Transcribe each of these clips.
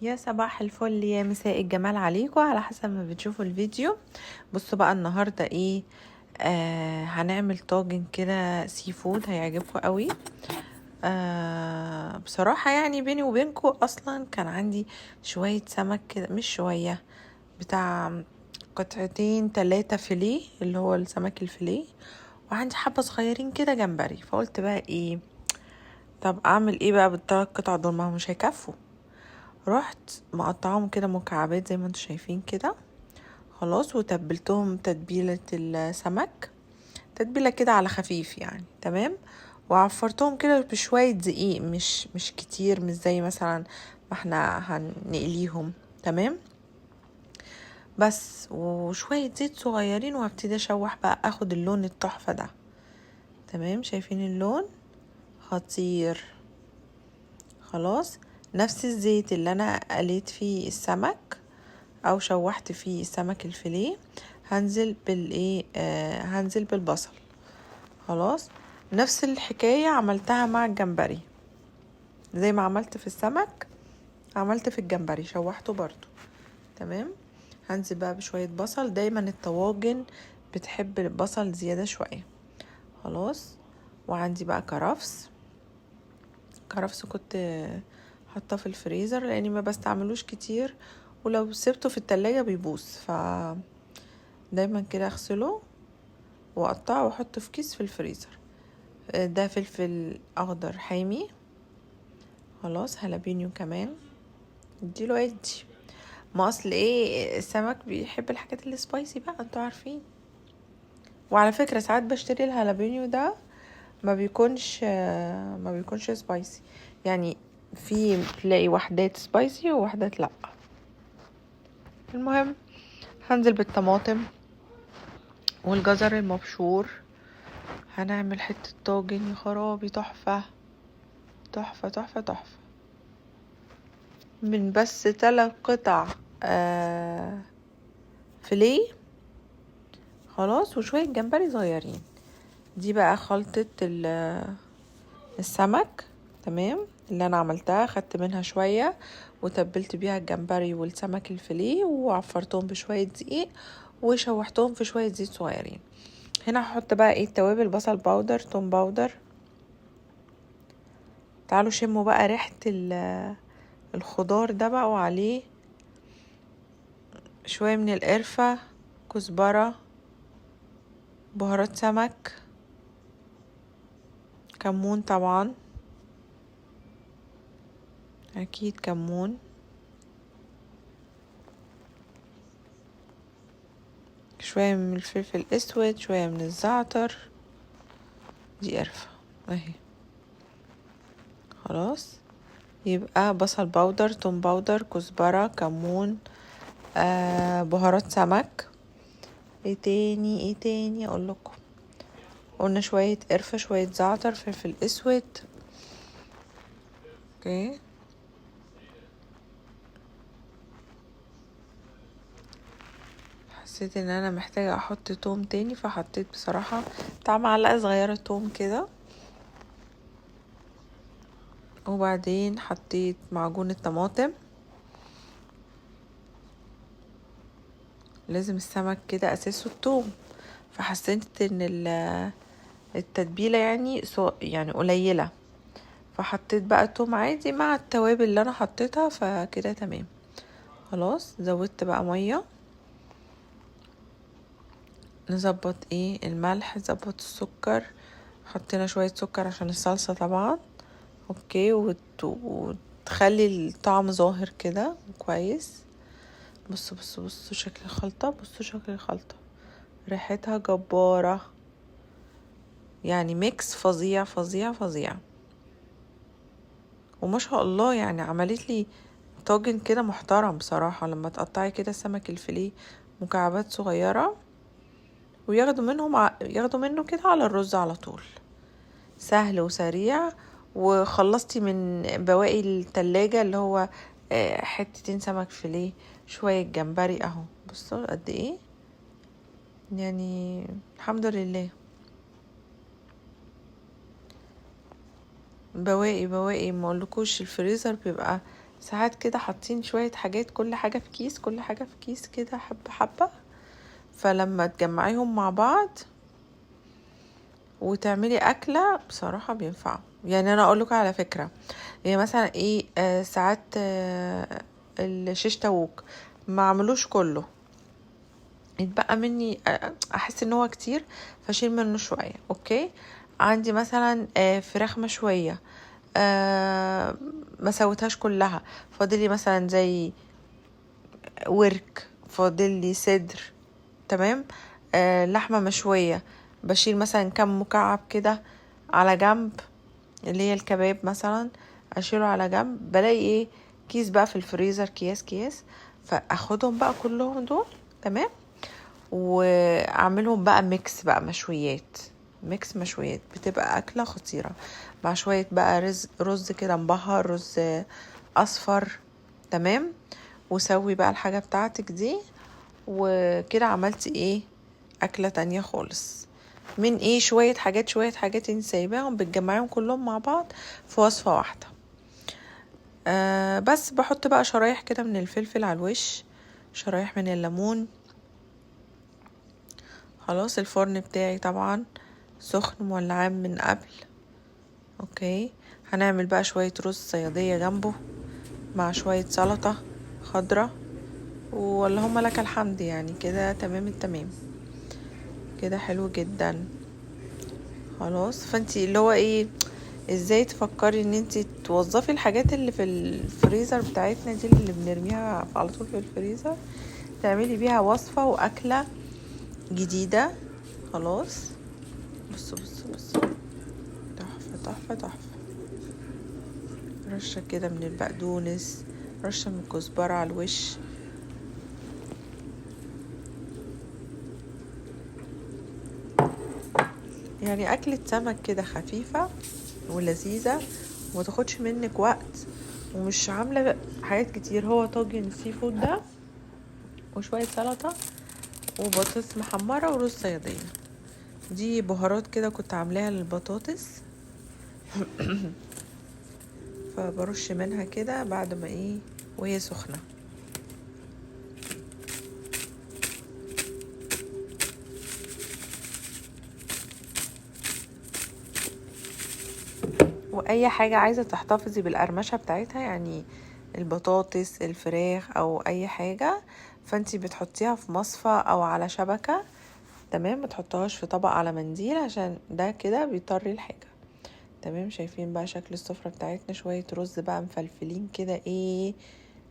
يا صباح الفل يا مساء الجمال عليكم على حسب ما بتشوفوا الفيديو. بصوا بقى النهارده ايه، هنعمل طاجن كده seafood هيعجبكم قوي. بصراحة يعني بيني وبينكم اصلا كان عندي شوية سمك كده، مش شوية، بتاع قطعتين تلاتة فيليه اللي هو السمك الفيليه، وعندي حبة صغيرين كده جمبري. فقلت بقى ايه، طب اعمل ايه بقى بالتلات قطع دول، ما هم مش هيكفوا. رحت مقطعهم كده مكعبات زي ما انتم شايفين كده خلاص، وتبلتهم تتبيلة السمك، تتبيلة كده على خفيف يعني، تمام. وعفرتهم كده بشوية دقيق، مش كتير، مش زي مثلا ما احنا هنقليهم، تمام. بس وشوية زيت صغيرين، وهبتدي اشوح بقى، اخد اللون التحفة ده، تمام. شايفين اللون خطير خلاص. نفس الزيت اللي انا قليت فيه السمك او شوحت فيه السمك الفيليه، هنزل بالايه، هنزل بالبصل خلاص. نفس الحكاية عملتها مع الجمبري، زي ما عملت في السمك عملت في الجمبري، شوحته برضو، تمام. هنزل بقى بشوية بصل، دايما الطواجن بتحب البصل زيادة شوية خلاص. وعندي بقى كرفس، كرفس كنت حاطاه في الفريزر لاني ما بستعملوش كتير، ولو سبته في التلاجة بيبوظ، ف دايما كده اغسله واقطعه واحطه في كيس في الفريزر. ده فلفل اخضر حامي خلاص، هالابينيو كمان اديله ادي، ما اصل ايه السمك بيحب الحاجات اللي spicy بقى، انتوا عارفين. وعلى فكرة ساعات بشتري الهالابينيو ده ما بيكونش spicy، يعني في تلاقي وحدات spicy ووحدات لا. المهم هنزل بالطماطم والجزر المبشور، هنعمل حتة طاجن يا خرابي تحفة تحفة تحفة تحفة، من بس 3 قطع فيليه خلاص، وشوية جمبري صغيرين. دي بقى خلطة السمك، تمام، اللي انا عملتها، خدت منها شوية وتبلت بيها الجمبري والسمك الفيليه، وعفرتهم بشوية دقيق وشوحتهم في شوية زيت صغيرين. هنا هحط بقى ايه التوابل، بصل powder، توم powder. تعالوا شموا بقى ريحة الخضار ده بقى، وعليه شوية من القرفة، كزبرة، بهارات سمك، كمون طبعا اكيد كمون، شوية من الفلفل الاسود، شوية من الزعتر، دي قرفة اهي خلاص. يبقى بصل powder، توم powder، كزبرة، كمون، بهارات سمك. ايه تاني، ايه تاني اقول لكم؟ قلنا شوية قرفة، شوية زعتر، فلفل اسود. okay، حسيت ان انا محتاجة احط توم تاني، فحطيت بصراحة بتاع معلقة صغيرة توم كده. وبعدين حطيت معجون الطماطم، لازم السمك كده اساسه التوم، فحسيت ان التتبيلة قليلة، فحطيت بقى توم عادي مع التوابل اللي انا حطيتها، فكده تمام خلاص. زودت بقى مية، نظبط ايه الملح، نظبط السكر، حطينا شوية سكر عشان الصلصة طبعا، okay، وتخلي الطعم ظاهر كده كويس. بصوا بصوا بصوا شكل الخلطة، بصوا شكل الخلطة، ريحتها جبارة، mix فظيع فظيع فظيع. وما شاء الله عملت لي طاجن كده محترم بصراحة. لما تقطعي كده السمك الفيليه مكعبات صغيرة وياخدوا ياخدوا منه كده على الرز على طول، سهل وسريع. وخلصتي من بواقي التلاجة اللي هو، حتتين سمك فيليه، شوية جمبري اهو. بصوا قد ايه، الحمد لله. بواقي ما اقولكوش، الفريزر بيبقى ساعات كده حاطين شوية حاجات، كل حاجة في كيس، كل حاجة في كيس كده، حبة حبة. فلما تجمعيهم مع بعض وتعملي أكلة بصراحة بينفعوا. يعني أنا أقولك على فكرة، يعني مثلا إيه، ساعات الشيش تاووك ما عملوش كله، يتبقى مني، احس ان هو كتير فاشيل منه شوية. okay، عندي مثلا فراخ مشوية، ما سويتهاش كلها، فاضل لي مثلا زي ورك، فاضل لي صدر، تمام، لحمه مشوية، بشيل مثلا كم مكعب كده على جنب، اللي هي الكباب مثلا اشيله على جنب. بلاقي ايه كيس بقى في الفريزر، كياس كياس، فاخدهم بقى كلهم دول، تمام، واعملهم بقى mix بقى مشويات، mix مشويات، بتبقى اكله خطيرة مع شوية بقى رز كده مبهر، رز اصفر، تمام. وسوي بقى الحاجة بتاعتك دي، وكده عملتي ايه اكله تانية خالص من ايه، شوية حاجات شوية حاجات انت سايباهم، بتجمعيهم كلهم مع بعض في وصفه واحدة. بس بحط بقى شرايح كده من الفلفل على الوش، شرايح من الليمون. خلاص الفرن بتاعي طبعا سخن مولعاه من قبل. okay، هنعمل بقى شوية رز صيادية جنبه مع شوية سلطة خضرة، واللهم لك الحمد، يعني كده تمام التمام، كده حلو جدا. خلاص، فانتي اللي هو ايه، ازاي تفكري ان انتي توظفي الحاجات اللي في الفريزر بتاعتنا دي اللي بنرميها على طول في الفريزر، تعملي بيها وصفة واكلة جديدة. خلاص، بصوا بصوا بصوا، تحفة تحفة تحفة. رشة كده من البقدونس، رشة من الكزبرة على الوش. يعني أكلة سمك كده خفيفة ولذيذة وما تاخدش منك وقت، ومش عاملة حاجات كتير. هو طاجن ال seafood ده وشوية سلطة وبطاطس محمرة ورز صيادية. دي بهارات كده كنت عاملاها للبطاطس فبرش منها كده بعد ما ايه وهي سخنة. واي حاجة عايزة تحتفظي بالقرمشة بتاعتها، يعني البطاطس، الفراخ، او اي حاجة، فانتي بتحطيها في مصفى او على شبكة، تمام، ما تحطهاش في طبق على منديل عشان ده كده بيطري الحاجة. تمام، شايفين بقى شكل السفرة بتاعتنا، شوية رز بقى مفلفلين كده، ايه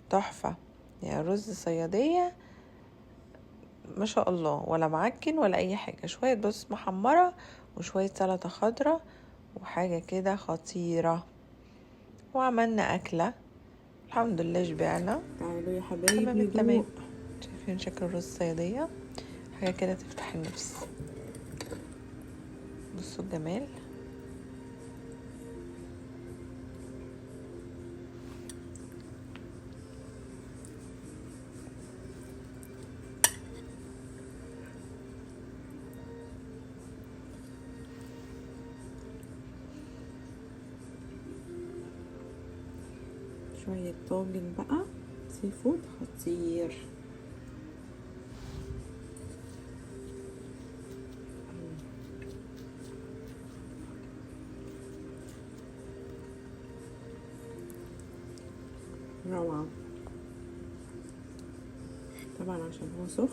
تحفة، يعني رز صيادية ما شاء الله، ولا معجن ولا اي حاجة، شوية بطاطس محمرة وشوية سلطة خضراء وحاجة كده خطيرة. وعملنا أكلة الحمد لله شبعنا. تعالوا يا حبايبي تمام التمام. ندوق. شايفين شكل الرز الصيادية، حاجة كده تفتح النفس. بصوا الجمال. شوية طاجن بقى seafood خطير. روعة. طبعا عشان هو سخن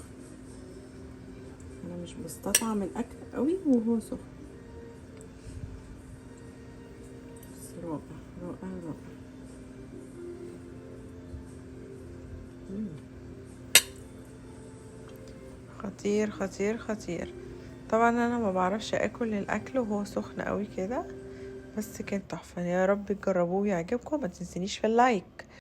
انا مش بستطعم الاكل قوي وهو سخن، بس رائع رائع رائع. خطير خطير خطير. طبعا انا ما بعرفش اكل الاكل وهو سخن قوي كده، بس كان تحفة. يا رب تجربوه ويعجبكم. ما تنسونيش في ال like.